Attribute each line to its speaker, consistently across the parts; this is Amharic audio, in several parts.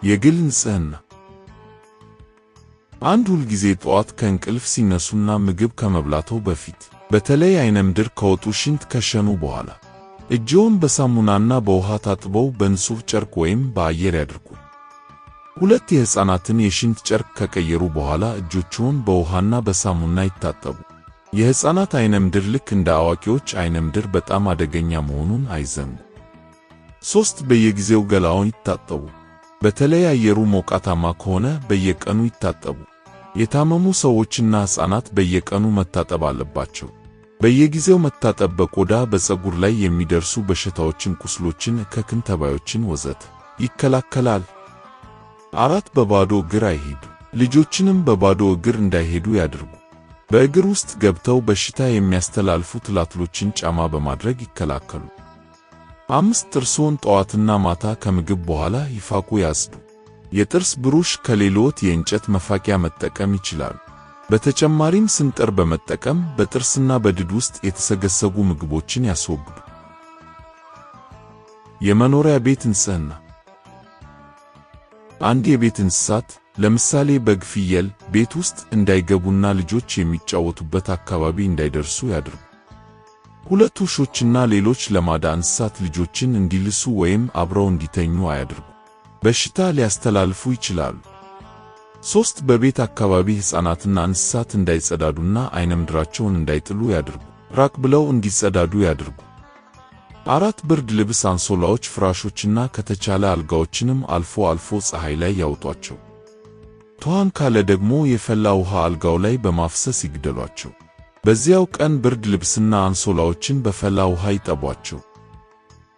Speaker 1: የግል ንጽህና። 1 ሁልጊዜ ጠዋት ከእንቅልፍ ሲነሱና ምግብ ከመብላትዎ በፊት፣ በተለይ አይነ ምድር ከወጡ፣ ሽንት ከሸኑ በኋላ እጅዎን በሳሙናና በውሃ ታጥበው በንጹህ ጨርቅ ወይም በአየር ያድርቁ። 2 የሕፃናትን የሽንት ጨርቅ ከቀየሩ በኋላ እጆችዎን በውሃና በሳሙና ይታጠቡ። የሕፃናት አይነ ምድር ልክ እንደ አዋቂዎች አይነ ምድር በጣም አደገኛ መሆኑን አይዘንጉ። 3 በየጊዜው ገላውን ይታጠቡ። በተለይ አየሩ ሞቃታማ ከሆነ በየቀኑ ይታጠቡ። የታመሙ ሰዎችና ሕፃናት በየቀኑ መታጠብ አለባቸው። በየጊዜው መታጠብ በቆዳ፣ በፀጉር ላይ የሚደርሱ በሽታዎችን፣ ቁስሎችን፣ እከክን፣ ተባዮችን ወዘተ ይከላከላል። 4 በባዶ እግር አይሂዱ። ልጆችንም በባዶ እግር እንዳይሄዱ ያድርጉ። በእግር ውስጥ ገብተው በሽታ የሚያስተላልፉ ትላትሎችን ጫማ በማድረግ ይከላከሉ። 5 ጥርስዎን ጠዋትና ማታ ከምግብ በኋላ ይፋቁ፣ ያጽዱ። የጥርስ ብሩሽ ከሌሎት የእንጨት መፋቂያ መጠቀም ይችላሉ። በተጨማሪም ስንጥር በመጠቀም በጥርስና በድድ ውስጥ የተሰገሰጉ ምግቦችን ያስወግዱ። የመኖሪያ ቤት ንጽህና። 1 የቤት እንስሳት ለምሳሌ በግ፣ ፍየል ቤት ውስጥ እንዳይገቡና ልጆች የሚጫወቱበት አካባቢ እንዳይደርሱ ያድርጉ። 2 ውሾችና ሌሎች ለማዳ እንስሳት ልጆችን እንዲልሱ ወይም አብረው እንዲተኙ አያድርጉ። በሽታ ሊያስተላልፉ ይችላሉ። 3 በቤት አካባቢ ሕፃናትና እንስሳት እንዳይጸዳዱና አይነ ምድራቸውን እንዳይጥሉ ያድርጉ። ራቅ ብለው እንዲጸዳዱ ያድርጉ። 4 ብርድ ልብስ፣ አንሶላዎች፣ ፍራሾችና ከተቻለ አልጋዎችንም አልፎ አልፎ ፀሐይ ላይ ያውጧቸው። ትኋን ካለ ደግሞ የፈላ ውሃ አልጋው ላይ በማፍሰስ ይግደሏቸው። በዚያው ቀን ብርድ ልብስና አንሶላዎችን በፈላ ውሃ ይጠቧቸው።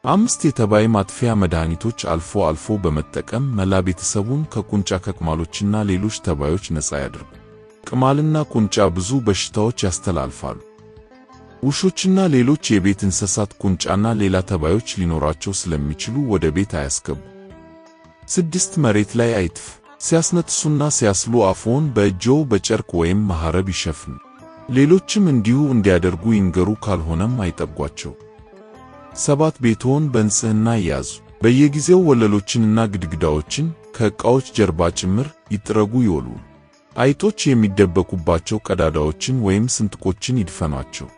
Speaker 1: 5 የተባይ ማጥፊያ መድኃኒቶች አልፎ አልፎ በመጠቀም መላ ቤተሰቡን ከቁንጫ፣ ከቅማሎችና ሌሎች ተባዮች ነፃ ያድርጉ። ቅማልና ቁንጫ ብዙ በሽታዎች ያስተላልፋሉ። ውሾችና ሌሎች የቤት እንስሳት ቁንጫና ሌላ ተባዮች ሊኖራቸው ስለሚችሉ ወደ ቤት አያስገቡ። 6 መሬት ላይ አይትፍ። ሲያስነጥሱና ሲያስሉ አፍዎን በእጅዎ በጨርቅ ወይም መሐረብ ይሸፍኑ። ሌሎችም እንዲሁ እንዲያደርጉ ይንገሩ፣ ካልሆነም አይጠጓቸው። 7 ቤትዎን በንጽህና ይያዙ። በየጊዜው ወለሎችንና ግድግዳዎችን ከዕቃዎች ጀርባ ጭምር ይጥረጉ፣ ይወልውሉ። አይጦች የሚደበቁባቸው ቀዳዳዎችን ወይም ስንጥቆችን ይድፈኗቸው።